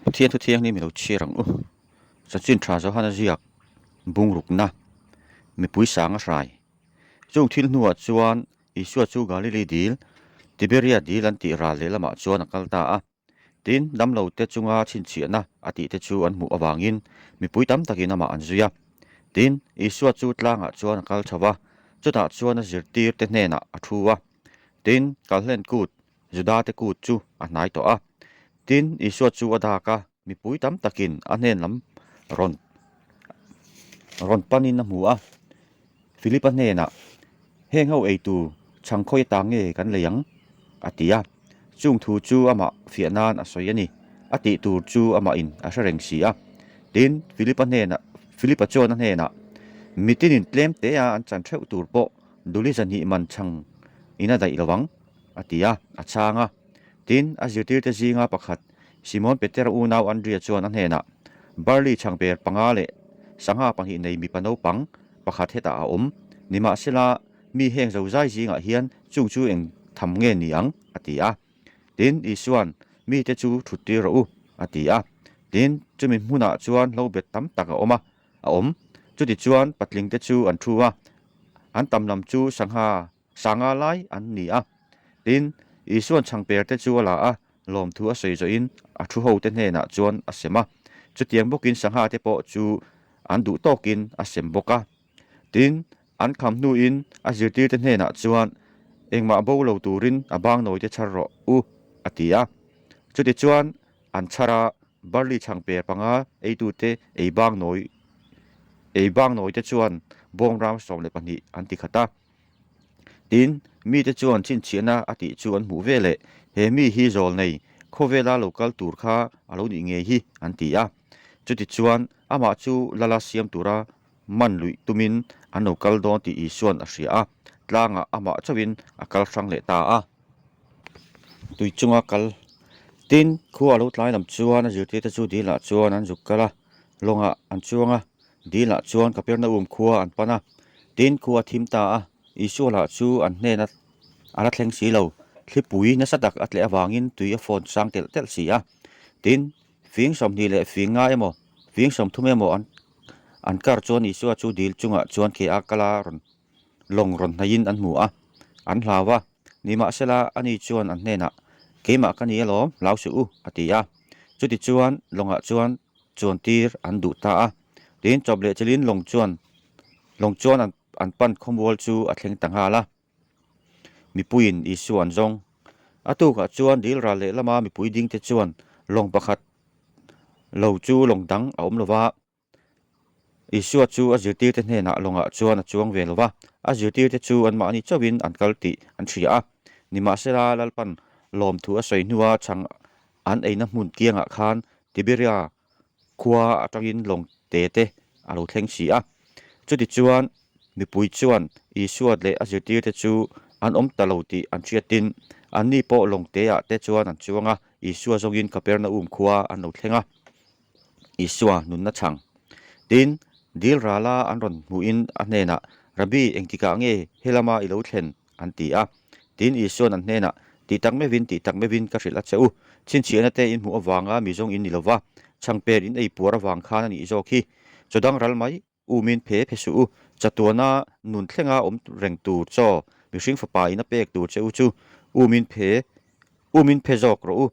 Pathian thu thianghlim i lo chhiar ang u. Chanchin tha Johana ziak bungrukna mipui sang a hrai. Chung thil hnuah chuan Isua chu Galili dil, Tiberia dil an tih ral lehlamah chuan a kal ta a. Tin, damlote chunga chhinchhiahna a tihte chu an hmuh avangin mipui tam takin amah an zui a. Tin, Isua chu tlangah chuan a kal chho va, chutah chuan a zirtirte hnenah a thu a. Tin, Kalhlen kut, Judate kut chu a hnai tawh a. Tin, Isua chu a dak a, mipui tam takin a hnen lam rawn rawn panin a hmu a. Philipa hnenah, Heng ho ei tur chhang khawi ata nge kan lei ang? a ti a. Chung thu chu amah fiah nan a sawi a ni. A tih tur chu amahin a hre reng si a. Tin, Philipa hnenah Philipa chuan a hnenah, Mitinin tlem tea an chan theuh tur pawh duli zahnih man chhang in a daih lo ang, a ti a, a chhang a. Tin, a zirtirte zinga pakhat, Simon Petera unau Andria chuan a hnenah, Barley chhangper panga leh sangha pahnih nei mipa naupang pakhat hetah a awm. Nimahsela, mi heng zozai zingah hian chung chu eng tham nge ni ang? a ti a. Tin, Isua'n, Mite chu thut tir rawh u, a ti a. Tin, chumi hmunah chuan hlobet tam tak a awm a, a awm. Chutichuan, patlingte chu an thu a, an tam lam chu sangha Sanga lai an ni a. Tin, Isua'n chhangperte chu a la a, lawmthu a sawi zawhin a thu hote hnenah chuan a sem a. Chutiang bawkin sangha te pawh chu an duh tawkin a sem bawk a. Tin, an kham hnuin a zirtirte hnenah chuan, Engmah bo lo turin a bangnawite chhar rawh u, a ti a. Chutichuan, an chhar a, barley chhangper panga eitute ei bangnawi ei bangnawite chuan bawng ram 12 an ti khat a. Tin, mite chuan chhinchhiahna a tih chu an hmuh veleh, He mi hi zawl nei, khawvela lo kal tur kha a lo nih ngei hi, an ti a. Chutichuan, amah chu lala siam tura man luih tumin an lo kal dawn tih Isua'n a hria a, tlangah amah chauhin a kal hrang leh ta a. Tui chunga kal. Tin, khua a lo tlai lam chuan a zirtirte chu dilah chuan an zuk kal a, lawngah an chuang a. Dilah chuan Kapernaum khua an pan a, tin khua a thim ta a, Isua lah chu an hnena a la thleng si lo, thlipui nasa tak a tleh avangin tui a fawn sang telh telh si a. Tin, fing 20 leh fing nga emaw, fing 30 emaw an an kar chuan Isua chu dil chungah chuan ke a kal a rawn lawng rawn hnaihin an hmu a, an hlau a. Nimahsela, ani chuan an hnenah, Keimah ka ni alawm, hlau suh u, a ti a. Chutichuan lawngah chuan chuan tir an duh ta a. Tin, chawp leh chilin lawng chuan lawng chuan an an pan khawmual chu a thleng ta nghal a. Mipuiin Isua an zawng. A tukah chuan dil ral lehlama mipui dingte chuan lawng pakhat lo chu lawng dang a awm lo va. Isua chu a zirtirte hnenah lawngah chuan a chuang ve lo va, a zirtirte chu anmahni chauhin an kal tih an hria a. Nimahsela, Lalpan lawmthu a sawi hnua chhang an eina hmun kiangah khan Tiberia khua atangin lawng te te a lo thleng si a. Chutichuan, mipui chuan Isua leh a zirtirte chu an awm ta lo tih an hriatin, anni pawh lawng teah te chuan an chuang a, Isua zawngin Kapernaum khua an lo thleng a. Isua nunna chhang. Tin, dil rala an rawn hmuhin a hnenah, Rabbi, engtikah nge helama i lo thlen? an ti a. Tin, Isua'n an hnenah, Tih tak meuhin, tih tak meuhin ka hrilh a che u. Chhinchhiahna te in hmuh avanga mi zawng in ni lo va, chhangper in ei puar avang khan a nih zawk hi. Chaw dang ral mai umin phe phe suh u. Chatuana nun thlenga awm reng tur chaw mihring fapa in a pek tur che u chu umin phe umin phe zawk rawh u.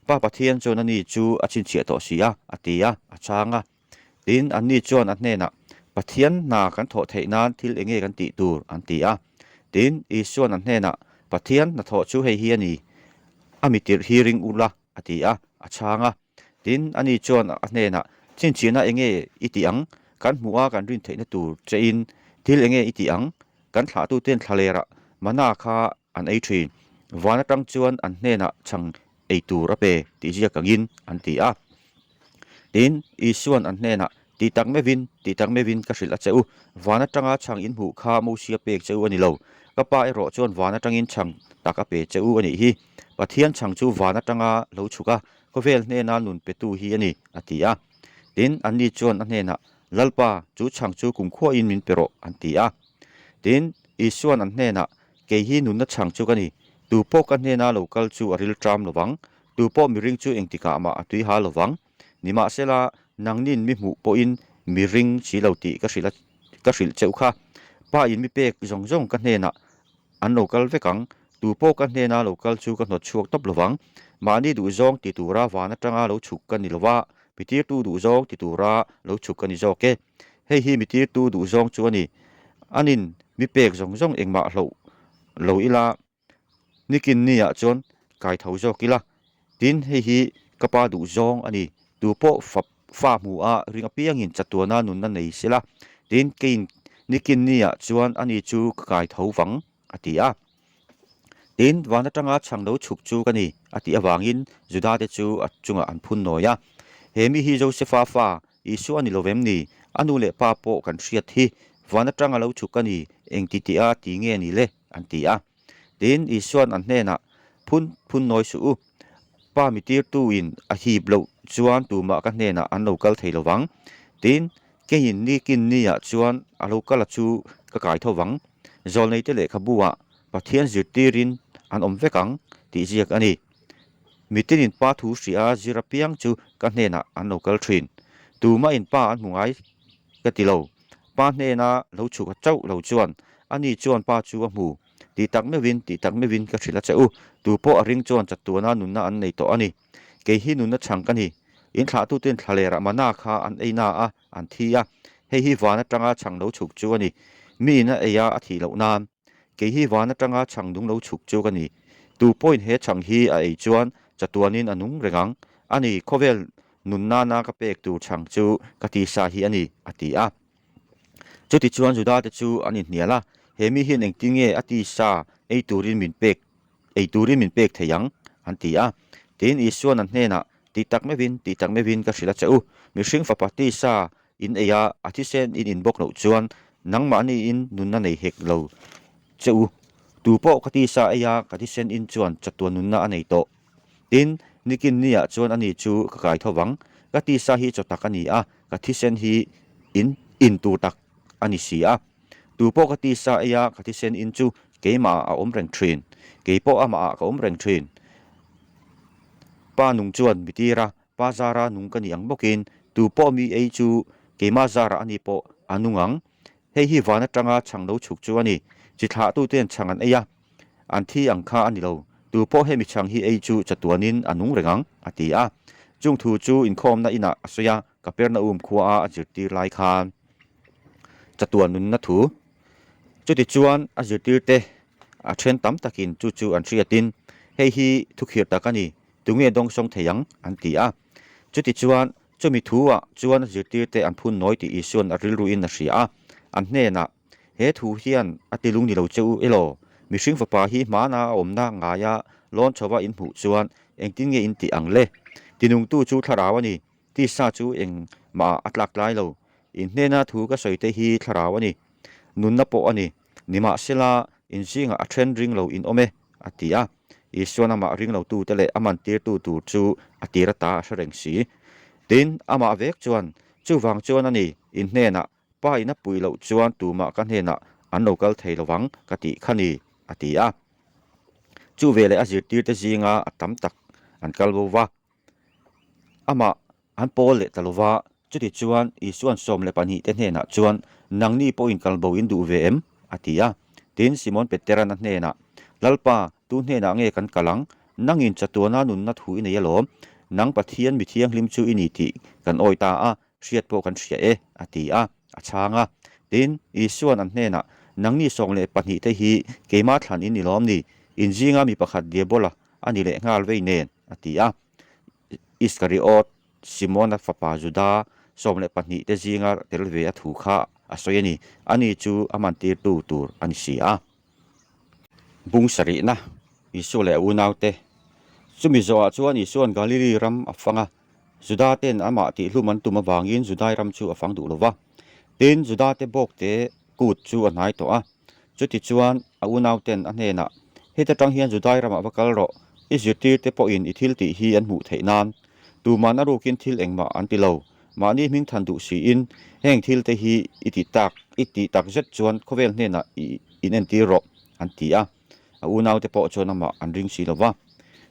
Pa Pathian chuan a ni chu a chhinchhiah tawh si a, a ti a, a chhang a. Tin, anni chuan a hnenah, Pathian hna kan thawh theih nan thil eng nge kan tih tur? an ti a. Tin, Isua'n an hnenah, Pathian hnathawh chu hei hi a ni, a mi tirh hi ring ula, a ti a, a chhang a. Tin, ani chuan a hnenah, Chhinchhiahna eng nge i tih ang? Kan hmuh a kan rin theihna tur chein thil eng nge i tih ang? Kan thlahtuten thlalerah mana kha an ei thin. Van atang chuan an hnenah chhang ei tur a pe tih ziak angin an ti a. Tin, Isua'n an hnenah, Tih tak meuhin, tih tak meuhin ka hrilh a che u. Van atanga chhang in hmuh kha Mosia pek che u a ni lo. Ka pa erawh chuan van atangin chhang tak a pe che u a nih hi. Pathian chhang chu van atanga lo chhuk a, khawvel hnena nun petu hi a ni, a ti a. Tin, anni chuan a hnenah, Lalpa, chu chhang chu kumkhuain min pe rawh, an ti a. Tin, Isua'n an hnenah, Kei hi nunna chhang chu ka ni. Tu pawh ka hnena lo kal chu a ril ṭam lo vang. Tu pawh miring chu engtikah mah a tui ha lo vang. Nimahsela, nangnin mi hmuh pawhin mi ring si lo tih ka hrilh a, ka hrilh cheuh kha. Pa in mi pek zawng zawng ka hnenah an lo kal vek ang. Tu pawh ka hnena lo kal chu ka hnawt chhuak tawp lo vang. Mahni duhzawng ti tura van atanga lo chhuk ka ni lo va, mi tirtu duhzawng ti tura lo chhuk ka ni zawk e. Hei hi mi tirtu duhzawng chu a ni. Anin mi pek zawng zawng engmah hloh lo ila. Nikin niah chuan kai tho zawk ila, tin hei hi ka pa duh zawng a ni, tu pawh fa fa hmu a ring apiangin chatuana nunna nei sela, tin keiin nikin niah chuan ani chu ka kai tho vang, a ti a. Tin, van atanga chhang lo chhuk chu ka ni, a tih avangin Juda te chu a chungah an phun nawi a. He mi hi Josefa fa Isua a ni lo vem ni? A nu leh pa pawh kan hriat hi, van atanga lo chhuk ka ni, engti tih a ti nge ni le? an ti a. Tin, Isua'n an hnenah, Phun phun nawi suh u, Pa mi tirtuin a hip loh chuan tumah ka hnenah an lo kal thei lo vang. Tin, keiin ni kin niah chuan a lo kal a chu ka kai tho vang. Zawlneite lehkhabu-ah Pathian zirtirin an awm vek ang tih ziak a ni. Mitinin Pa thu hria zir apiang chu ka hnenah an lo kal thin. Tumahin Pa an hmu ngai ka ti lo. Pa hnena lo chhuk a chauh lo chuan ani chuan Pa chu a hmu. Tih tak meuhin, tih tak meuhin ka hrilh a che u. Tu pawh a ring chuan chatuana nunna an nei tawh a ni. Kei hi nunna chhang ka ni. In thlahtuten thlalerah mana kha an ei na a, an thi a. Hei hi van atanga chhang lo chhuk chu a ni. Miin a ei a, a thih loh nan. Kei hi van atanga chhang nung lo chhuk chu ka ni. Tu pawhin he chhang hi a ei chuan chatuanin a nung reng ang. A ni, khawvel Nun nana ka pek tur chhang chu ka tisa hi a ni, a ti a. Chutichuan Judate chu an inhnial a, He mi hian engtin nge a tisa ei turin min pek, ei turin min pek thei ang? an ti a. Tiin Isua'n an hnenah, Tih tak meuhin, tih tak meuhin ka hrilh a che u, mihring fapa tisa in ei a, a thisen in in bawk loh chuan nangmahniin nunna nei hek lo che u. Tu pawh ka tisa ei a, ka thisen in chuan chatuan nunna a nei tawh. Tin, nikin niah chuan ani chu ka kai tho vang. Ka tisa hi chaw tak a ni a, ka thisen hi in in tur tak a ni si a. Tu pawh ka tisa ei a, ka thisen in chu keimahah a awm reng thin. Kei pawh amahah ka awm reng thin. Pa nung chuan mi tir a, pa zara nung ka ni ang bawkin tu pawh mi ei chu keimah zarah ani pawh a nung ang. Hei hi van atanga chhang lo chhuk chu a ni. Chi thlahtuten chhang an ei a, An thi ang kha a ni lo. Tu pawh hemi chhang hi ei chu chatuanin a nung reng ang, a ti a. Chung thu chu inkhawmna inah a sawi a, Kapernaum khuaa a zirtir lai khan chatuan nunna thu. Chutichuan a zirtirte a then tam takin chu chu an hriatin, Hei hi thukhirh tak a ni, tunge dawngsawng thei ang? an ti a. Chutichuan chumi thu-ah chuan a zirtirte an phun nawi tih Isua'n a rilruin a hria a, an hnenah, He thu hian a ti lung ni lo che u elaw? Mihring fapa hi hmana a awmna ngaia lawn chhova in hmuh chuan engtin nge in tih ang le? Tinungtu chu thlarau a ni, tisa chu engmah a tlak tlai lo. In hnena thu ka sawi te hi thlarau a ni, nunna pawh a ni. Nimahsela, in zingah a then ring lo in awm e, a ti a. Isuan amah ring lotute leh a mantirtu tur chu a tir ata a hre reng si. Tin, amah vek chuan, Chuvang chuan a ni, in hnenah Pa in a puih loh chuan tumah ka hnenah an lo kal thei lovang ka tih kha ni, a ti a. Chu veleh a zirtirte zinga a tam tak an kal bo va, amah an pawl leh ta lo va. Chutichuan Isua'n 12 te hnenah chuan, Nangni pawhin kal bo in duh ve em? a ti a. Tin, Simon Petera'n a hnenah, Lalpa, tu hnenah nge kan kal ang? Nangin chatuana nunna thu i nei alawm. Nang Pathian mi thianghlim chu i ni tih kan awi ta a, Hriat pawh kan hria e, a ti a, a chhang a. Tin, Isua'n an hnenah, Nangni 12 te hi keimah thlan in ni lawm ni? In zinga mi pakhat Diabola a ni leh nghal vei nen, a ti a. Iskariot, Simona fapa Juda, 12 te zinga tel ve a thu kha a sawi a ni. Ani chu a mantirtu tur a ni si a. Bung sarihna, Isua leh a unaute. Chumi zawhah chuan Isua'n Galili ram a fang a. Juda ten amah tihhlum an tum avangin Judai ram chu a fang duh lo va. Tin, Juda te bawkte kut chu a hnai tawh a. Chutichuan, a unauten a hnenah, Heta tang hian Judai ramah va kal rawh, i zirtirte pawhin i thil tih hi an hmuh theih nan. Tuman a rukin thil engmah an ti lo. Mahni hming than duh siin, heng thilte hi i ti tak, i tih tak zet chuan khawvel hnenah i inentir rawh, an ti a. A unaute pawh chuan amah an ring si lo va.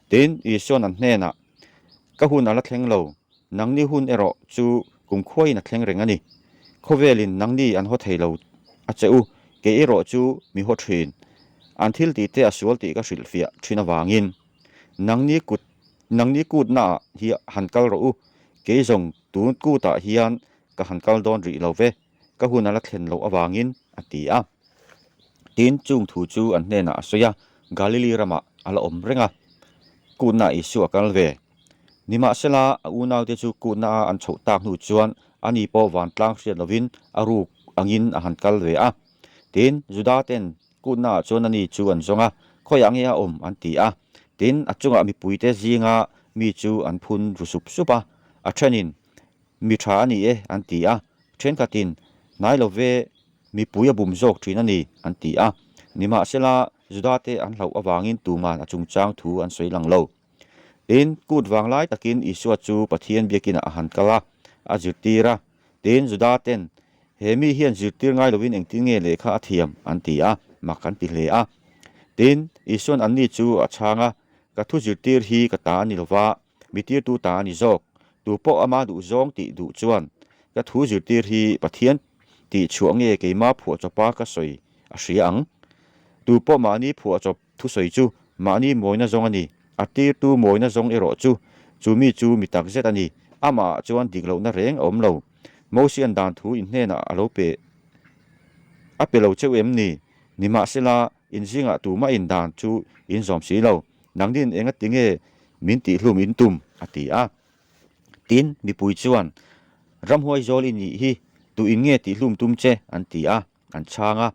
Tin, Isua'n an hnenah, Ka hun a la thleng lo, nangni hun erawh chu kumkhuaiin a thleng reng a ni. Khawvelin nangni an haw thei lo a che u, kei erawh chu mi haw thin. An thil tihte a sual tih ka hrilhfiah thin avangin, nangni kut nangni kutnaah hi han kal rawh u, kei zawng tun kutah hian ka han kal dawn rih lo ve. Ka hun a la thlen loh avangin, a ti a. Tin, chung thu chu an hnenah a sawi a, Galili ramah a la awm reng a, kutnaah Isua a kal ve. Nimahsela, a unaute chu kutnaah an chhoh tak hnu chuan ani pawh vantlang hriat lovin a ruk angin a han kal ve a. Tin, Judaten kutnaah chuan ani chu an zawng a, Khawiah nge a awm? an ti a. Tin, a chungah mipuite zinga mi chu an phun ru sup sup a, a thenin, Mi tha a ni e, an ti a. Thenkhatin, Hnai lo ve, mipui a bum zawk thin a ni, an ti a. Nimahsela, Judate an hlauh avangin tuman a chungchang thu an sawi lang lo. Tin, kut vang lai takin Isua chu Pathian biakinah a han kal a, a zirtir a. Tin, Judaten, He mi hian zirtir ngai lovin engtin nge lehkha a thiam? an ti a, mak an ti hle a. Tin, Isuan anni chu a chhang a, Ka thu zirtir hi ka ta a ni lova, Mi tirtu ta a ni zawk. Tu pawh ama duh zawng tih duh chuan ka thu zirtir hi Pathian tih chhuah nge keima phuahchawpa ka sawi a hria ang. Tu pawh mahni phuahchawp thusawi chu mahni mawina zawng a ni. A tirtu mawina zawng erawh chu chu mi chu mi tak zet a ni. Amah ah chuan dik lohna reng a awm lo. Mosian dan thu in hnenah a lo pe a pe lo cheu em ni? Nimahsela inzingah tumah in dan chu in zawm si lo. Nangnin enga tinge min tihhlum in tum? a ti a. Tin, mipui chuan, Ramhuai zawl i nih hi, tu in nge tihhlum tum che? an ti a, an chhang a.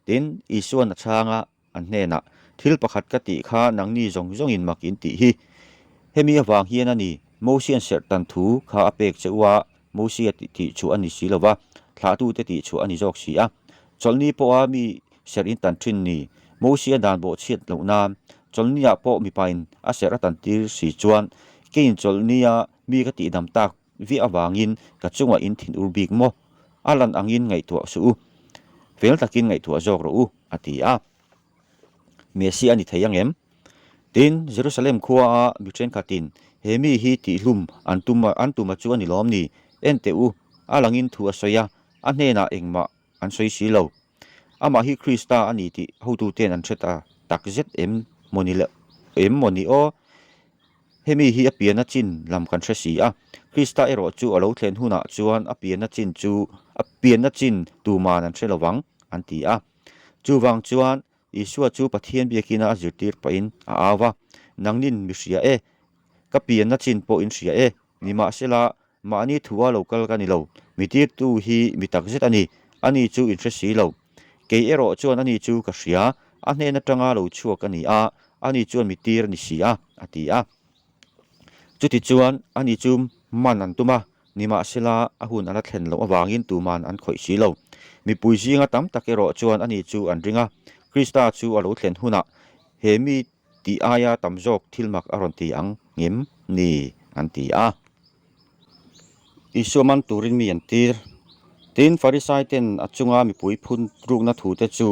Tin, Isua'n a chhang a, an hnenah, Thil pakhat ka tih kha nangni zawng zawngin mak in tih hi. Hemi avang hian a ni, Mosia'n serhtan thu kha a pek che u a, Mosia tih chhuah a ni si lo va, thlahtute tih chhuah a ni zawk si a. Chawlhni pawha mi serh in tan thin ni, Mosia dan bawh chhiat loh nan, chawlhniah pawh mipain a serh a tan tir si chuan, keiin chawlhnia mi ka tihdam tak viah avangin ka chungah in thin ur bik maw? A lan angin ngaihtuah suh u, fel takin ngaihtuah zawk rawh u, a ti a. Messi a ni thei ang em? Tin, Jerusalem khuaa mi thenkhatin, He mi hi tihhlum an tum an tuma chu a ni lawm ni? En teh u, a langin thu a sawi a, a hnenah engmah an sawi si lo. Amah hi Krista a ni tih hotuten an hre ta tak zet em maw ni le em maw ni aw? Hemi hi a pianna chin lam kan hre si a, Krista erawh chu a lo thlen hunah chuan a pianna chin chu a pianna chin tuman an hre lo vang, an ti a. Chuvang chuan Isua chu Pathian biakina a zirtir pahin a au va, Nangnin mi hria e, ka pianna chin pawh in hria e, nimahsela mahni thua lo kal ka ni lo, mi tirtu hi mi takzet a ni, ani chu in hre si lo. Kei erawh chuan ani chu ka hria, a hnen atanga lo chhuak a ni a, ani chuan mi tir a ni si a, a ti a. Chutichuan ani chu man an tum a, Nimahsela, a hun a la thlen loh avangin tuman an khawih si lo. Mipui zinga tam tak erawh chuan ani chu an ring a, Krista chu a lo thlen hunah he mi tih aia tam zawk thil mak a rawn ti ang ngem ni? an ti a. Isua man turin mi an tir. Tin, Farisai ten a chunga mipui phun rukna thute chu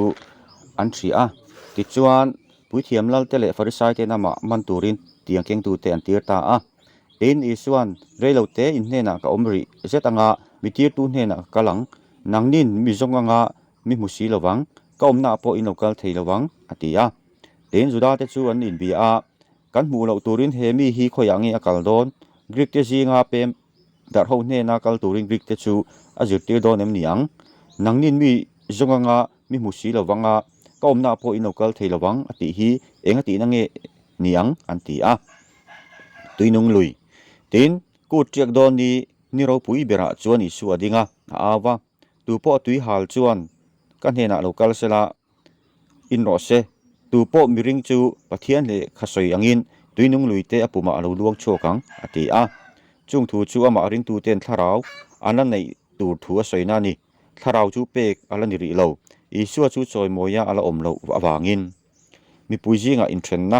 an hria a. Tichuan, Puithiam Lalte leh Farisai ten amah man turin tiang kengtute an tir ta a. Tin, Isua'n, Reilo te in hnenah ka awm rih zet anga mi tirtu hnenah ka kal ang. Nangnin mi zawng anga mi hmu si lo vang, ka awmnaah pawh in lo kal thei lo vang, a ti a. Tin, Judate chu an inbia a, Kan hmuh loh turin he mi hi khawiah nge a kal dawn? Greek te zinga pem darh ho hnena kal turin Greek te chu a zirtir dawn em ni ang? Nangnin mi zawng anga mi hmu si lo vang a, ka awmnaah pawh in lo kal thei lo vang, a tih hi eng a tihna nge ni ang? an ti a. Tuinung lui. Tin, kut tiak dawn ni ni ropui berah chuan Isua a ding a, a au va. Tu pawh tui hal chuan ka hnenah lo kal sela, in rawh se. Tu pawh miring chu Pathian lehkha sawi angin tuinung lui te a pumah a lo luang chhuak ang, a ti a. Chung thu chu amah ringtuten thlarau an la neih tur thu a sawina a ni. Thlarau chu pek a la ni rih lo. Isua chu chawimawia a la awm loh avangin. Mipui zingah inthenna.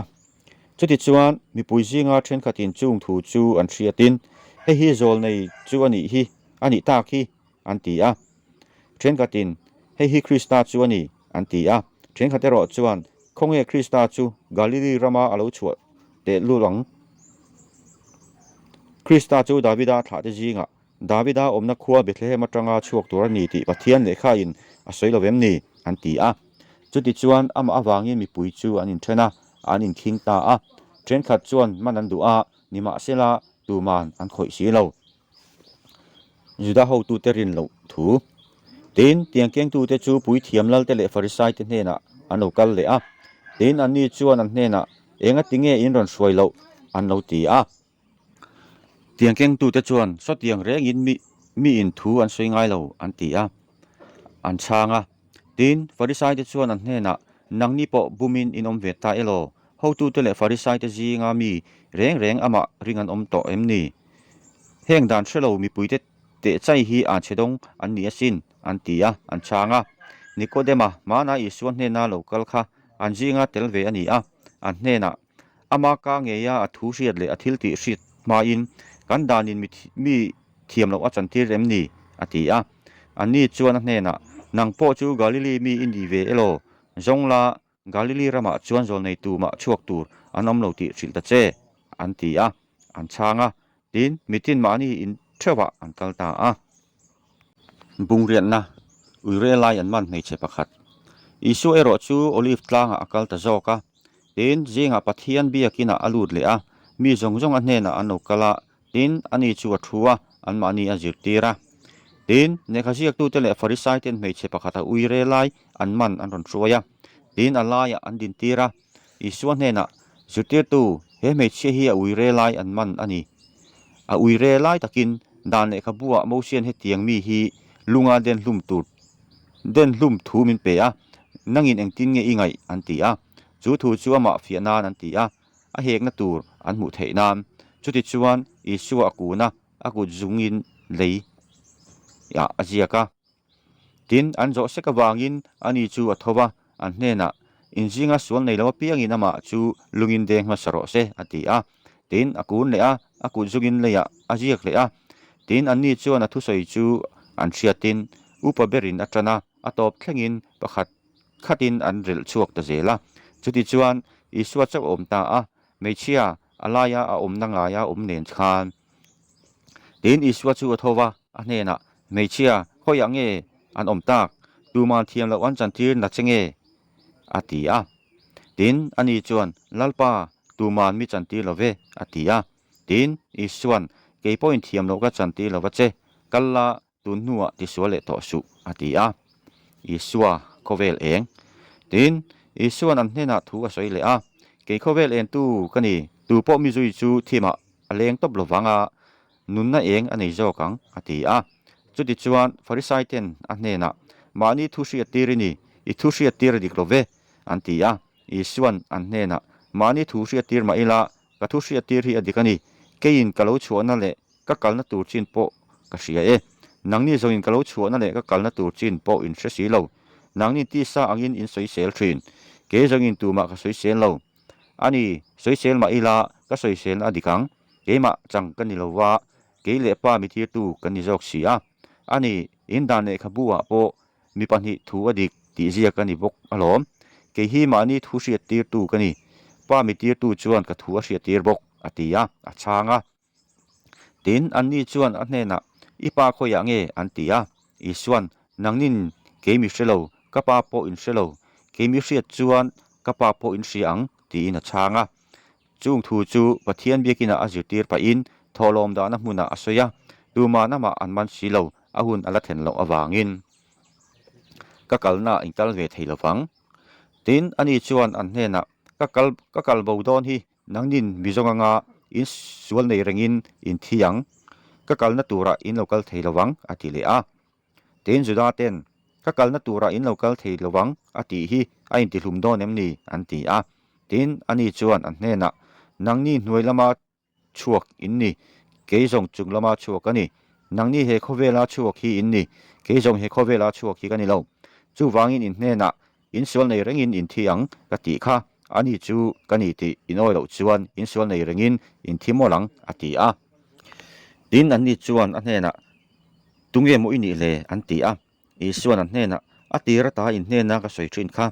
Chutichuan, mipui zinga thenkhatin chung thu chu an hriatin, Hei hi zawlnei chu a nih hi, a nih tak hi, an ti a. Thenkhatin, Hei hi Krista chu a ni, an ti a. Thenkhat erawh chuan, Khawnge Krista chu Galili rama a lo chhuah? Tehlul ang. Krista chu Davida thlahte zingah Davida awmna khua Bethlehem atanga chhuak tur a ni tih Pathian lehkhain a sawi lo em ni? an ti a. Chutichuan amah avangin mipui chu an inthen a, an inkhing ta a. Thenkhat chuan man an duh a, nimahsela tuman an khawih si lo. Juda hotute rin loh thu. Tin, tiang kengtute chu puithiam lalte leh Farisaite hnenah an lo kal leh a. Tin, anni chuan an hnenah, Enga tinge in rawn hruai loh? an lo ti a. Tiang kengtute chuan, Sawtiang rengin mi miin thu an sawi ngai lo, an ti a. An chhang a. Tin, Farisaite chuan an hnenah, Nangni pawh bumin in awm ve ta elaw? Hotute leh Farisaite zinga mi reng reng amah ring an awm tawh em ni? Heng dan hre lo mipuite tehchai hi an chhe dawng an ni asin, an ti a, an chhang a. Nikodema, hmana Isua hnena lo kal kha an zinga tel ve a ni a, an hnenah, Ama ka ngeia a thu hriat leh a thil tih hriat hmain kan danin mi thiam loh a chantir em ni? a ti a. Anni chuan a hnenah, Nang pawh chu Galili mi i ni ve elaw? Zawng la, Galili ramah chuan zawlnei tumah chhuak tur an awm lo tih hrilh ta che, an ti a, an chhang a. Tin, mitin mahni in theuhah an kal ta a. Bungriatna, Uire lai an man hmeichhe pakhat. Isua erawh chu Olive tlangah a kal ta zawk a. Tin, zingah Pathian biakinah a lut leh a, mi zawng zawng a hnenah an lo kal a, tin, ani chu a thu a, anmahni a zirtir a. Tin, lehkha ziaktute leh Farisaiten hmeichhe pakhata uire lai an man an rawn hruai a, tin, a laiah an dintir a. Isua hnenah, Zirtirtu, he hmeichhia hi a uire lai an man a ni. A uire lai takin dan lehkhabuah Mosian hetiang mi hi lunga den hlum tur den hlum thu min pe a, nangin engtin nge i ngaih? an ti a. Chu thu chu amah fiah nan an ti a, a hekna tur an hmuh theih nan. Chutichuan Isua a kun a, a kut zungin lei ah a ziak a. Tin, an zawh sek avangin ani chu a tho va, an hnenah, Inzinga sual nei lo apiangin amah chu lungin deng hmasa rawh se, a ti a. Tin, a kun leh a, a kut zungin leiah a ziak leh a. Tin, anni chuan a thusawi chu an hriatin upa berin a tan a, a tawp thlengin pakhat khatin an relh chhuak ta zel a. Chutichuan, Isua chauh a awm ta a, hmeichhia a laia a awmna ngaia awm nen khan. Tin, Isua chu a tho va, a hnenah, Hmeichhia, khawiah nge an awm tak? Tuman thiam loh an chantir na che nge? a ti a. Tin, ani chuan, Lalpa, tuman mi chantir lo ve, a ti a. Tin, Isua'n, Kei pawhin thiam loh ka chantir lo va che, kal la, Tun hnuah tisual leh tawh suh, a ti a. Isua, khawvel eng. Tin, Isua'n an hnenah thu a sawi leh a, Kei khawvel entu ka ni, tu pawh mi zui chu thimah a leng tawp lo vang a, nunna eng a nei zawk ang, a ti a. Chutichuan, Farisaiten a hnenah, Mahni thu hriattir i ni, i thu hriattir a dik lo ve, an ti a. Isua'n an hnenah, Mahni thu hriattir mah ila, ka thu hriattir hi a dik a ni, keiin ka lo chhuahna leh Ka kalna tur chin pawh ka hria e. Nangni zawngin ka lo chhuahna leh ka kalna tur chin pawh in hre si lo. Nangni tisa angin in sawisel thin. Kei zawngin tumah ka sawisel lo. A ni, sawisel mah ila ka sawiselna a dik ang. Keimah chang ka ni lova, kei leh pa mi tirtu kan ni zawk si a. A ni, in dan lehkhabu ah pawh mi pahnih thu a dik tih ziak a ni bawk alawm. Kei hi mahni thu hriattirtu ka ni. Pa mi tirtu chuan ka thu a hriattir bawk, a ti a, a chhang a. Tin, anni chuan a hnenah, I pa khawiah nge? an ti a. Isua'n, Nangnin kei mi hre lo, ka pa pawh in hre lo. Kei mi hriat chuan ka pa pawh in hria ang, tiin a chhang a. Chung thu chu Pathian biakinah a zirtir pahin thawhlawm dahna hmunah a sawi a, tuman amah an man si lo, a hun a la thlen loh avangin ka kalnaah in kal ve thei lovang. Tin, ani chuan an hnenah, Ka kal ka kal bo dawn hi, Nangnin mi zawng anga in sual nei rengin in thi ang, ka kalna turah in lo kal thei lo vang, a ti leh a. Tin, Juda ten, Ka kalna turah in lo kal thei lo vang, a tih hi a intihlum dawn em ni? an ti a. Tin, ani chuan an hnenah, Nangni hnuai lama chhuak in ni, kei zawng chung lama chhuak a ni. Nangni he khawvela chhuak hi in ni, kei zawng he khawvela chhuak hi ka ni lo. Chuvangin in hnenah In sual nei rengin in thi ang ka tih kha, ani chu ka ni tih in awi loh chuan in sual nei rengin in thi mawlh ang, a ti a. Tin, anni chuan a hnenah, Tunge maw i nih le? an ti a. Isua'n an hnenah, A tir ata in hnena ka sawi thin kha,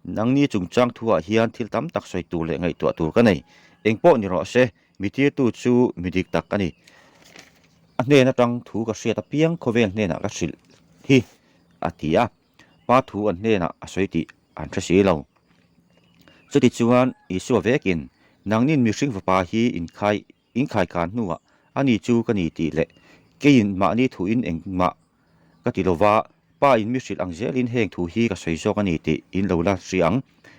nangni chungchang thuah hian thil tam tak sawi tur leh ngaihtuah tur ka nei. Eng pawh ni rawh se, mi tirtu chu mi dik tak a ni. A hnen atang thu ka hriat apiang khawvel hnenah ka hrilh hi, a ti a. Pa thu an hnenah a sawi tih an hre si lo. Chutichuan Isua vekin, Nangnin mihring fapa hi inkhai inkhaikan hnuah ani chu ka ni tih leh keiin mahni thuin engmah ka ti lova, Pa in mi hrilh ang zelin heng thu hi ka sawi zawk a ni tih in lo la hria ang.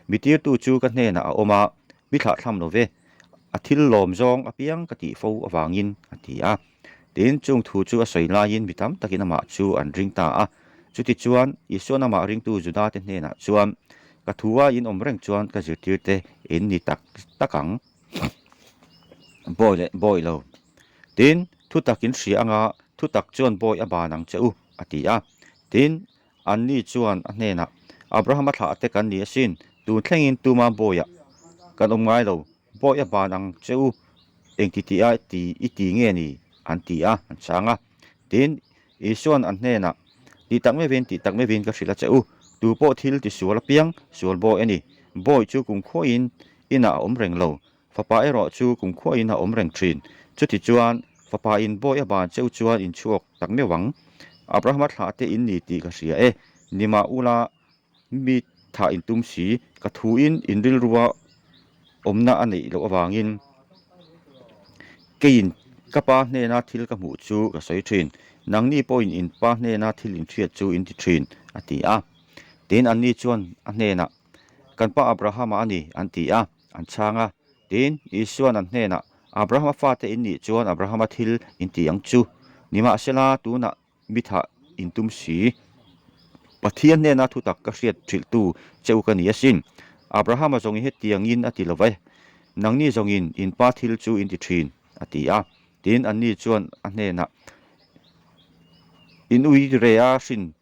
Mi tirtu chu ka hnenah a awm a, mi thlahthlam lo ve, a thil lawm zawng apiang ka tih fo avangin a ti a. Tin, chung thu chu a sawi laiin mi tam takin amah chu an ring ta a. Chutichuan, Isua'n amah ringtu Judate hnenah chuan, Ka thua in awm reng chuan ka zirtirte in ni tak tak ang. Bawi leh bawi lo. Tin, thutak in hria anga thutak chuan bawi a ban ang che u, a ti a. Tin, anni chuan a hnenah, Abrahama thlah te kan ni asin, tun thlengin tuma bawiah kan awm ngai lo, bawi a ban ang che u, engti tih a ti i ti nge ni? an ti a, an chhang a. Tin, Isua'n an hnenah, Tih tak mevin, tih tak mevin ka hrilh a che u, tu pawh thil ti sual apiang sual bawi a ni. Bawi chu kumkhuain inah a awm reng lo, fapa erawh chu kumkhuain a awm reng thin. Chutichuan, fapa in bawi a ban cheu chuan in chhuak tak meuh ang. Abrahama thlah te in ni tih ka hria e, nimah ula Mi thah in tum si, ka thuin in rilrua awmna a neih loh avangin keiin ka pa hnena thil ka hmuh chu ka sawi thin, nangni pawhin in pa hnena thil in hriat chu in ti thin, a ti a. Tin, anni chuan a hnenah, Kan pa Abrahama a ni, an ti a, an chhang a. Tin, Isua'n an hnenah, Abrahama fate in nih chuan Abrahama thil in ti ang chu. Nimahsela, tunah Mi thah in tum si. Pathian hnena thutak ka hriat hrilhtu che u ka ni asin. Abrahama zawngin hetiangin a ti lo ve, Nangni zawngin in pa thil chu in ti thin, a ti a. Tin, anni chuan a hnenah, In ui re a hrin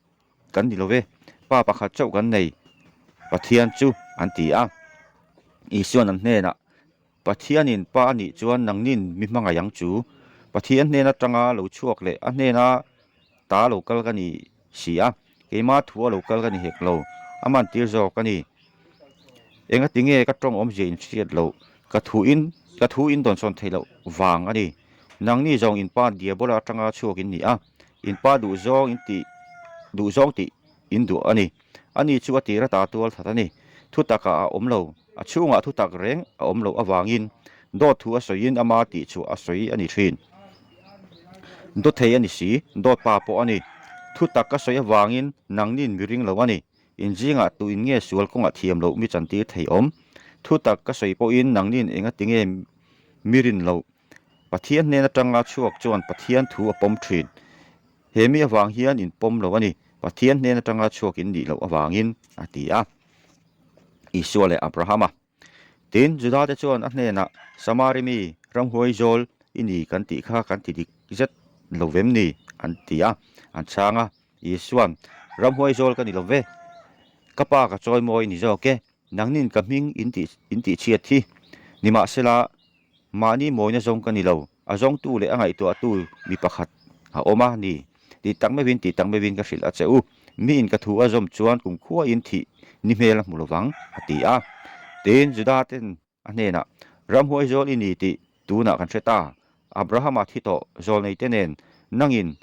kan ni lo ve, pa pakhat chauh kan nei, Pathian chu, an ti a. Isua'n an hnenah, Pathianin Pa a nih chuan nangnin mi hmangaih ang chu. Pathian hnen atanga lo chhuak leh a hnena ta lo kal ka ni si a, keima thu a lo kal ka ni hek lo, a mantir zawk a ni. Engati nge ka tawng awmzia in hriat loh, ka thu in ka thu in dawnsawn theih loh vang a ni. Nangni zawng in pa Diabola atanga chhuak in ni a, in pa duhzawng in tih duhzawng tih in duh a ni. Ani chu a tir ata tual that a ni. Thutakah a awm lo. A chhungah thutak reng a awm loh avangin dawt thu a sawiin ama tih chu a sawi a ni thin. Dawthei a ni si, dawt pa pawh a ni. Thutak ka sawi avangin nangnin mi ring lo a ni. Inzingah tuin nge sual kawngah thiam loh mi chantir thei awm? Thutak ka sawi pawhin nangnin engati nge mi rin loh? Pathian hnen atanga chhuak chuan Pathian thu a pawm thin. He mi avang hian in pawm lo a ni, Pathian hnen atanga chhuak in nih loh avangin, a ti a. Isua leh Abrahama. Tin, Judate chuan a hnenah, Samari mi, ramhuai zawl i ni kan tih kha kan ti dik zet lo vem ni? an ti a, an chhang a. Isua'n, Ramhuai zawl ka ni lo ve, ka pa ka chawimawi ni zawk e, nangnin ka hming in tih in tihchhiat hi. Nimahsela, Mahni mawina zawng ka ni lo, a zawngtu leh a ngaihtuahtu mi pakhat a awm a ni. Tih tak meuhin, tih tak meuhin ka hrilh a che u. Miin ka thu a zawm chuan kum khuain thih ni hmel a hmu lovang, a ti a. Tin, Juda ten a hnenah, Ramhuai zawl i ni tih tunah kan hre ta. Abrahama thi tawh zawlnei te nen nangin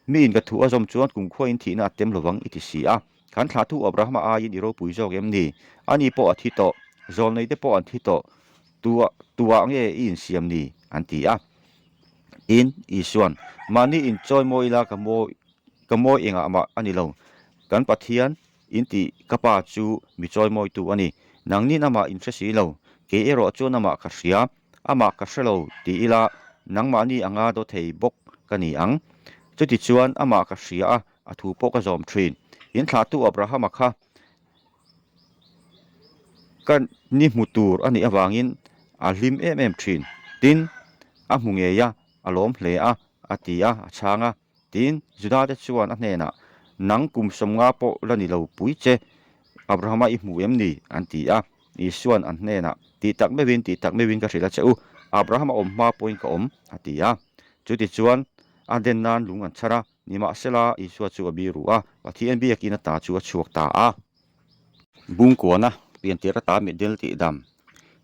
miin ka thu a zawm chuan kum khuain thihna a tem lovang i ti si a. Kan thlahtu Abrahama aiin i ropui zawk em ni? Ani pawh a thi tawh, zawlnei te pawh an thi tawh. Tua, tuah nge i insiam ni? an ti a. Tin, Isua'n, Mahni inchawi mawi ila ka mawi, ka mawi engah mah a ni lo. Kan Pathian in tih ka Pa chu mi chawi mawitu a ni. Nangnin amah in hre si lo, kei erawh chuan amah ka hria, amah ka hre lo ti ila nangmahni anga daw thei bawk ka ni ang. Chutichuan amah ka hria a, a thu pawh ka zawm thin. In thlahtu Abrahama kha Ka ni hmu tur a nih avangin a hlim em em thin. Tin, a hmu ngei a, a lawm hle a, a ti a, a chhang a. Tin, Judate chuan a hnenah, Nang kum 50 pawh la ni lo pui che, Abrahama i hmu em ni? an ti a. Isua'n an hnenah, Tih tak meuhin, tih tak meuhin ka hrilh a che u, Abrahama awm hma pawhin ka awm, a ti a. Chutichuan, a den nan lung an chhar a. Nimahsela, Isua chu a biru a, Pathian biakin ata chu a chhuak ta a. Bungkuana piantir ata mitdel tih dam.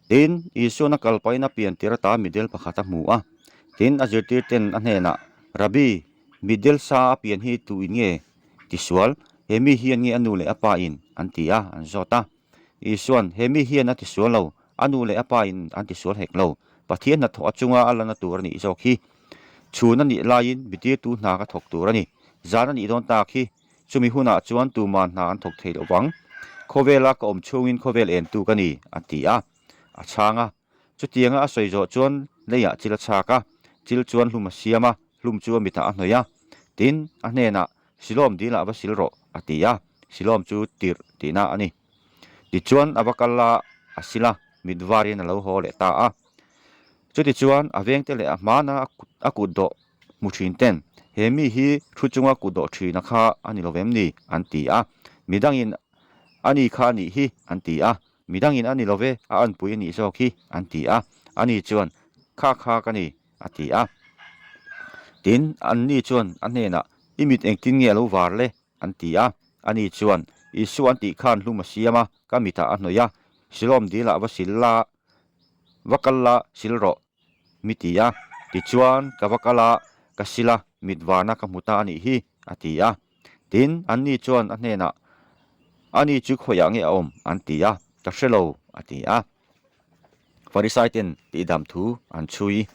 Tin, Isuan a kal pahin a pian tir ata mitdel pakhat a hmu a. Tin, a zirtirten a hnenah, Rabbi, mitdel sa a pian hi tu in nge tisual? He mi hian nge a nu leh a pa in? an ti a, an zawt a. Isuan, He mi hian a tisual lo, a nu leh a pa in an tisual hek lo. Pathian hnathawh a chunga a lana tur a nih zawk hi. Chhun a nih laiin mitirtu hna ka thawk tur a ni. Zan a nih dawn tak hi. Chumi hunah chuan tuman hna an thawk thei lo vang. Khawvela ka awm chhungin khawvel entu ka ni, a ti a. A chhang a. Chutianga a sawi zawh chuan leiah chil a chhak a, chil chuan hlum a siam a, hlum chu a mitah a hnawih a. Tin, a hnenah, Silawm dilah va sil rawh, a ti a. Silawm chu tirh tihna a ni. Tichuan a va kal a, a sil a, mit varin a lo haw leh ta a. Chutichuan a vengte leh a hmana a kut dawh hmu thin ten, He mi hi thu chunga kut dawh thina kha a ni lo vem ni? an ti a. Midangin a ni kha a nih hi, an ti a. Midangin a ni lo ve, a anpui a nih zawk hi, an ti a. Ani chuan, Kha kha ka ni, a ti a. Tin, anni chuan a hnenah, I mit engtin nge a lo var le? an ti a. Ani chuan, Isua an tih khan hlum a siam a, ka mitah a hnawih a, Silawm dilah va sil la, va kal la, sil rawh, mi ti a. Tichuan, ka va kal a, ka sil a, mit varna ka hmu ta a nih hi, a ti a. Tin, anni chuan a hnenah, Ani chu khawiah nge a awm? an ti a. Ka hre lo, a ti a. Farisai-ten tihdam thu an chhui.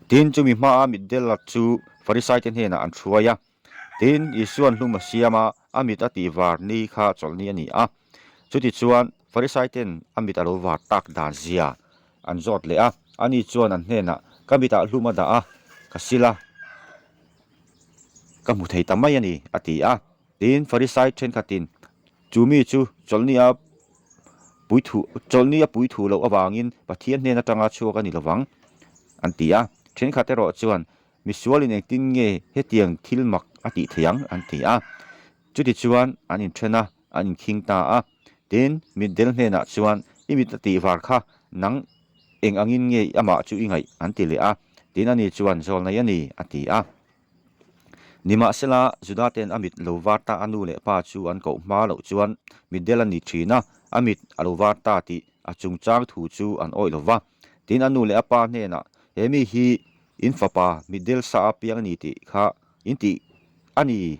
Tin, chumi hmaa mitdel chu Farisai-te hnenah an hruai a. Tin, Isua'n hlum a siam a, a mit a tih var ni kha chawlhni a ni a. Chutichuan, Farisaiten a mit a lo var tak dan zia an zawt leh a. Ani chuan an hnenah, Ka mitah hlum a dah a, ka sil a, ka hmu thei ta mai a ni, a ti a. Tin, Farisai thenkhatin, Chu mi chu chawlhni a puithu, chawlhni a puithu loh avangin Pathian hnen atanga chhuak a ni lovang, an ti a. Thenkhat erawh chuan, Misualin engtin nge hetiang thil mak a tih theih ang? an ti a. Chutichuan an inthen a, an inkhing ta a. Tin, mitdel hnenah chuan, I mit a tih var kha nang eng angin nge amah chu i ngaih? an ti leh a. Tin, ani chuan, Zawlnei a ni, a ti a. Nimahsela, Judate'n a mit lo var ta a nu leh pa chu an koh hma loh chuan mitdel a ni thin a, a mit a lo var ta tih a chungchang thu chu an awih lo va. Tin, a nu leh a pa hnenah, He mi hi In fapa mitdel sa a piang a ni tih kha in tih a ni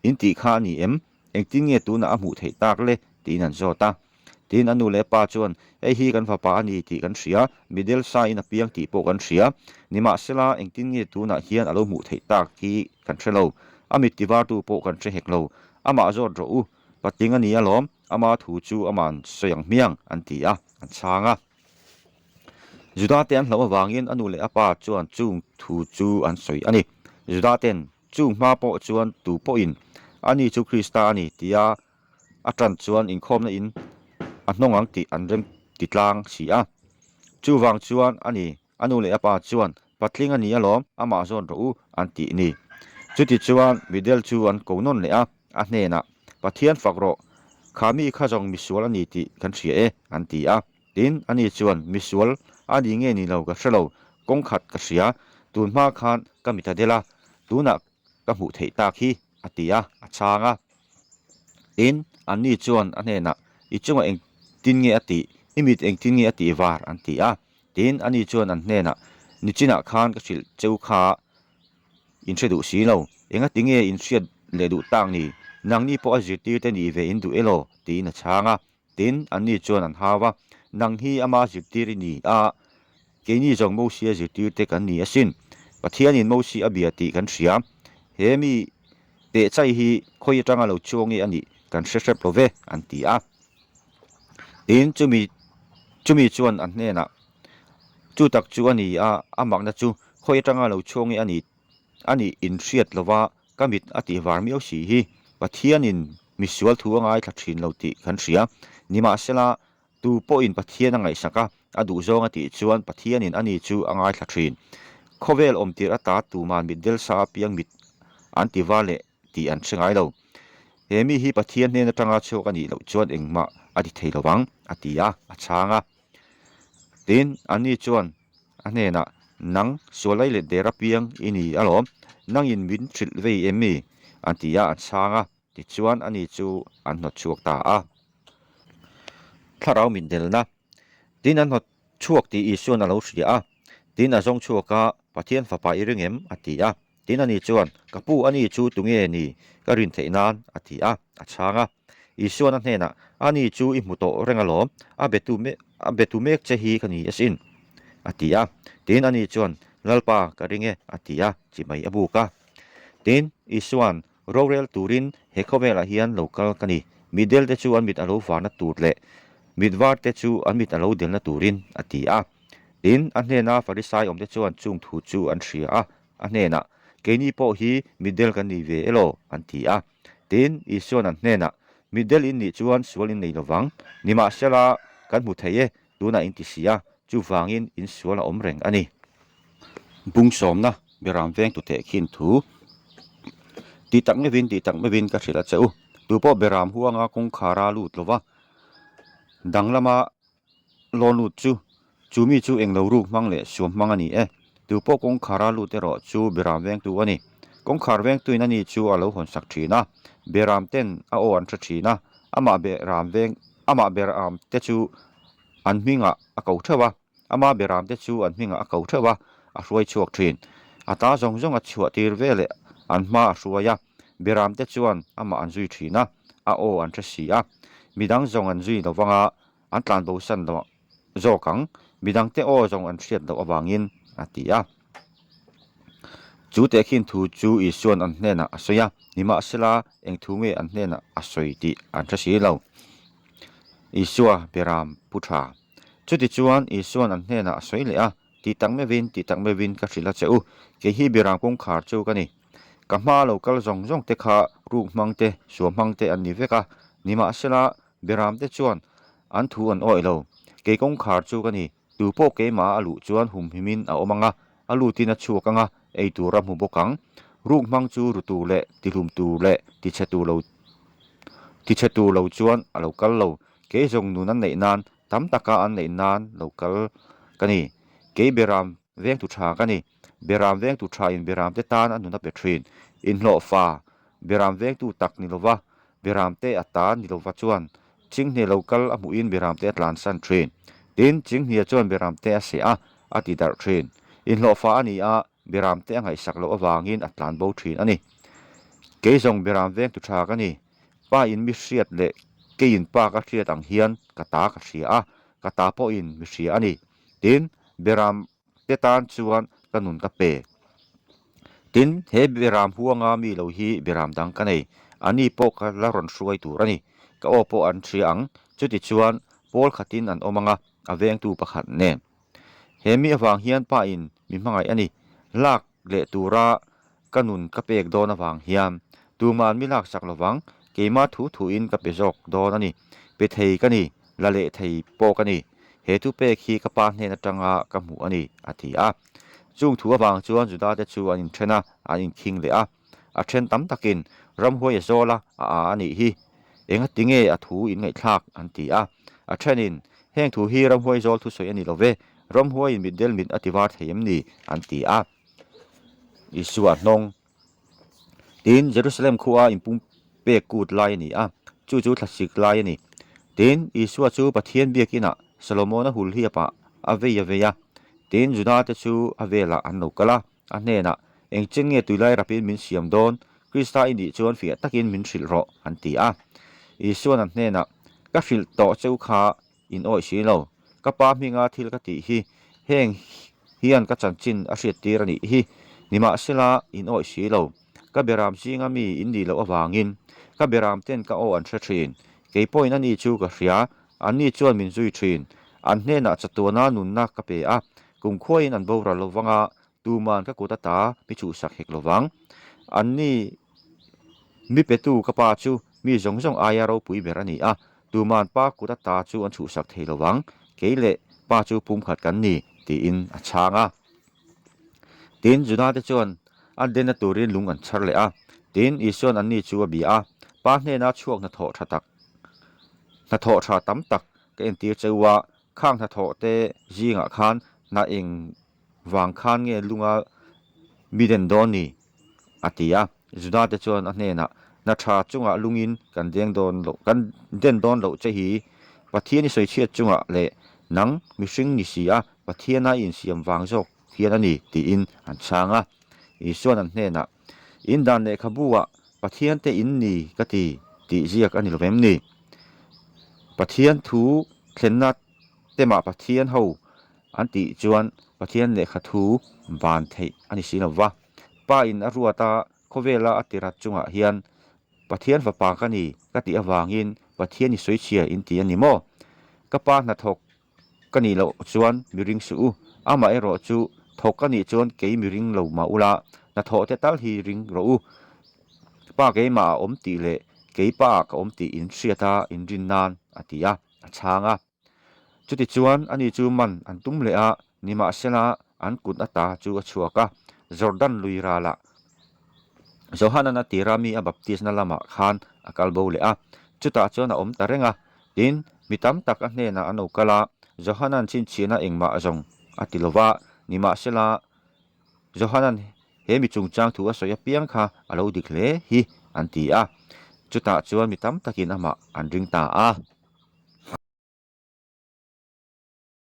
in tih kha a ni em? Engtin nge tunah a hmuh theih tak le? tiin an zawt a. Tin, a nu leh a pa chuan, Hei hi kan fapa a ni tih kan hria, mitdel sa in a piang tih pawh kan hria. Nimahsela, engtin nge tunah hian a lo hmuh theih tak hi kan hre lo. A mit tivartu pawh kan hre hek lo. Amah zawt rawh u, patling a ni alawm, ama thu chu ama'n sawi ang hmiang, an ti a, an chhang a. Juda te an hlauh avangin a nu leh a pa chuan chung thu chu an sawi a ni. Juda ten chung hma pawh chuan tu pawhin ani chu Krista a ni tia a tan chuan inkhawmna in a hnawng ang tih an rem ti tlang si a. Chuvang chuan a ni A nu leh a pa chuan, Patling a ni alawm, amah zawn rawh u, an tih ni. Chuti chuan Midel chu an ko nawn leh a, a hnenah, Pathian fak rawh, kha mi kha zawng misual a ni tih kan hria e, an ti a. Tin, ani chuan, Misual a ni nge ni lo ka hre lo, kawng khat ka hria, tun hma khan ka mit a del a, tunah ka hmuh theih tak hi, a ti a, a chhang a. Tin, anni chuan a hnenah, I chungah engtin nge a tih? I mit engtin nge a tih var? an ti a. Tin, ani chuan an hnenah, Nichinah khan ka hrilh cheu kha in hre duh si lo. Engati nge in hriat leh duh tak ni? Nangni pawh a zirtirte nih ve in duh elaw? tiin a chhang a. Tin, anni chuan an hau a, Nang hi ama zirtir i ni a, keini zawng Mosia zirtirte kan ni asin. Pathianin Mosi a bia tih kan hria. He mi tehchai hi khawi atanga lo chuang nge a nih kan hre hrep lo ve, an ti a. Tin, chumi chumi chuan an hnenah, Chu tak chu a ni a, a makna chu khawi atanga lo chhuak nge a ni a nih inhriat lova ka mit a tih var miau si hi Pathianin misual thu a ngaithla thin lo tih kan hria. Nimahsela, tu pawhin Pathian a ngaihsak a, a duhzawng a tih chuan Pathianin ani chu a ngaithla thin. Khawvel awmtir ata tuman mitdel sa apiang mit an ti va leh tih an hre ngai lo. He mi hi Pathian hnen atanga chhuak a nih loh chuan engmah a ti thei lo vang, a ti a, a chhang a. Tin, anni chuan a hnenah, Nang, sualai leh der apiang i ni alawm, nangin min hrilh vei em mi? an ti a, an chhang a. Tichuan, ani chu an hnawt chhuak ta a. Thlarau mitdelna. Tin, an hnawt chhuak tih Isua'n a lo hria a. Tin, a zawng chhuak a, Pathian Fapa i ring em? a ti a. Tin, ani chuan, Ka pu, ani chu tunge ni ka rin theih nan? a ti a, a chhang a. Isua'n a hnenah, Ani chu i hmu tawh reng alawm, a betu a betu mek che hi ka ni asin, a ti a. Tin, ani chuan, Lalpa, ka ring e, a ti a, chi mai a buk a. Tin, Isua'n, Rorel turin he khawvelah hian lo kal ka ni. Mitdel te chu an mit a lo varna tur leh mit var te chu an mit a lo delna turin, a ti a. Tin, a hnena Farisai awmte chuan chung thu chu an hria a, a hnenah, Keini pawh hi mitdel kan ni ve elaw? an ti a. Tin, Isua'n an hnenah, Mitdel in nih chuan sual in nei lovang, nimahsela kan hmu thei e, tunah in ti si a, chuvangin in sual a awm reng a ni. Bung sawmna Beram veng tu teh khin thu Tih tak meuhin, tih tak meuhin ka hrilh a che u. Tu pawh Beram huanga kawngkhara lut lova danglama lawn lut chu, chu mi chu englo ruk hmang leh suam hmang a ni e. Tu pawh kawngkhara lut erawh chu Beram vengtu a ni. Kawngkhar vengtuin ani chu a lo hawnsak thin a, Beram ten a aw an hre thin a, amah Beram veng amah Beram te chu an hmingah a ko theuh a, ama Beram te chu an hmingah a ko theuh a, a hruai chhuak thin. A ta zawng zawng a chhuah tir ve leh an hma a hruai a, Beram te chuan amah an zui thin a, a aw an hre si a. Midang zawng an zui lo vang a, an tlan bosan lo zawk ang, midangte aw zawng an hriat loh avangin, a ti a. Chu tehkhin thu chu Isua'n an hnenah a sawi a, nimahsela eng thu nge an hnenah a sawi tih an hre si lo. Isua Beram pu tha. Chutichuan Isua'n an hnenah a sawi leh a, Tih tak meuhin, tih tak meuhin ka hrilh a che u, kei hi Beram kawngkhar chu ka ni. Ka hma lo kal zawng zawng te kha ruk hmang te, suam hmang te an ni vek a, nimahsela Beram te chuan an thu an awih lo. Kei kawngkhar chu ka ni, tu pawh keimah a luh chuan humhimin a awm ang a, a lutin a chhuak ang a, ei tur a hmu bawk ang. Ruk hmang chu ru tur leh tihlum tur leh tichhe tur lo tichhe tur lo chuan a lo kal lo. Kei zawng nun an neih nan, tam taka an neih nan lo kal ka ni. Kei Beram vengtu tha ka ni. Beram vengtu tha in Beram te tan a nun a pe thin. Inhlawhfa Beram vengtu tak ni lova, Beramte a ta ni lova chuan Chinghne lo kal a hmuhin Beramte a tlansan thin. Tin, Chinghnia chuan Beramte a seh a, a ti darh thin. Inhlawhfa a ni a, Beramte a ngaihsak loh avangin a tlan bo thin a ni. Kei zawng Beram vengtu tha ka ni. Pa in mi hriat leh keiin pa ka hriat ang hian ka ta ka hria a, ka ta pawhin mi hria a ni. Tin, Beram te tan chuan ka nun ka pe. Tin, he Beram huanga mi lo hi Beram dang ka nei. Ani pawh ka la rawn hruai tur a ni. Ka aw pawh an hria ang. Chuti chuan pawl khatin an awm ang a, a vengtu pakhat nen. He mi avang hian pa in mi hmangaih a ni. Lak leh tura ka nun ka pek dawn avang hian tuma'n mi laksak lovang, keimah thu thuin ka pe zawk dawn a ni. Pe thei ka ni, la leh thei pawh ka ni. He thu pek hi ka pa hnen atanga ka hmuh a ni, a ti a. Chung thu avang chuan Judate chu an inthen a, an inkhing leh a. A then tam takin, Ramhuai a zawl a, a â a nih hi. Engati nge a thu in ngaihthlak? an ti a. A thenin, Heng thu hi ramhuai zawl thusawi a ni lo ve, ramhuaiin mitdel mit a ti var thei em ni? an ti a. Isua hnawng. Tin, Jerusalem khua inpum pek kut lai a ni a, chu chu thlasik lai a ni. Tin, Isua chu Pathian biakinah Solomona hul hiapah a vei a vei a. Tin, Judate chu a velah an lo kal a, a hnenah, Engchen nge tuilai rapin min siam dawn? Krista i nih chuan fiah takin min hrilh rawh, an ti a. Isua'n an hnenah, Ka hrilh tawh cheu kha in awih si lo. Ka pa hminga thil ka tih hi heng hian ka chanchin a hriattir a nih hi. Nimahsela, in awih si lo. Ka beram zinga mi in nih loh avangin ka beram ten ka aw an hre thin. Kei pawhin ani chu ka hria, anni chuan min zui thin. An hnenah chatuana nunna ka pe a, kumkhuain an boral lo vanga Tuman ka kut ata mi chhuhsak hek lovang. Anni mi petu ka pa chu mi zawng zawng aia ropui ber a ni a, tuman pa kut ata chu an chhuhsak thei lovang, kei leh pa chu pumkhat kan ni, tiin a chhang a. Tin, Juda te chuan a denna turin lung an chhar leh a. Tin, Isua'n anni chu a bia a, Pa hnena chhuak hnathawh tha tak, hnathawh tha tam tak ka entir che u a, khang hnathawh te zingah khan hna eng Vang khan nge lunga mi den dawn ni? a ti a. Juda te chuan a hnenah, Na tha chungah lungin kan deng dawn loh, kan den dawn loh che hi Pathian i sawichhiat chungah leh Nang mihring ni si a, Pathiana i insiam vang zawk hian a ni, tiin an chhang a. Isua'n an hnenah, In dan lehkhabu-ah Pathian te in ni ka ti, tih ziak a ni lo vem ni? Pathian thu thlenna temah Pathian ho an tih chuan Pathian lehkha thu ban theih a ni si lo va. Pa in a ruat a, khawvela a tirat chungah hian Pathian fapa ka ni ka tih avangin Pathian i sawichhia in ti a ni maw? Ka pa hnathawk ka nih loh chuan mi ring suh u, amah erawh chu thawk ka nih chuan kei mi ring lo mah ula, hnathawh te tal hi ring rawh u. Pa keimah a awm tih leh kei pa ah ka awm tih in hriat a inrin nan a ti a, a chhang a. Chutichuan ani chu man an tum leh a, nimahsela an kut ata chu a chhuak a, Jordan lui ralah Johanan a tira mi a baptisna lamah khan a kal bo leh a, chutah chuan a awm ta reng a. Tin, mi tam tak a hnenah an lo kal a, Johanan chhinchhiahna engmah zawng a ti lo va, nimahsela Johanan he mi chungchang thu a sawi apiang kha a lo dik hle hi an ti a. Chutah chuan mi tam takin amah an ring ta a.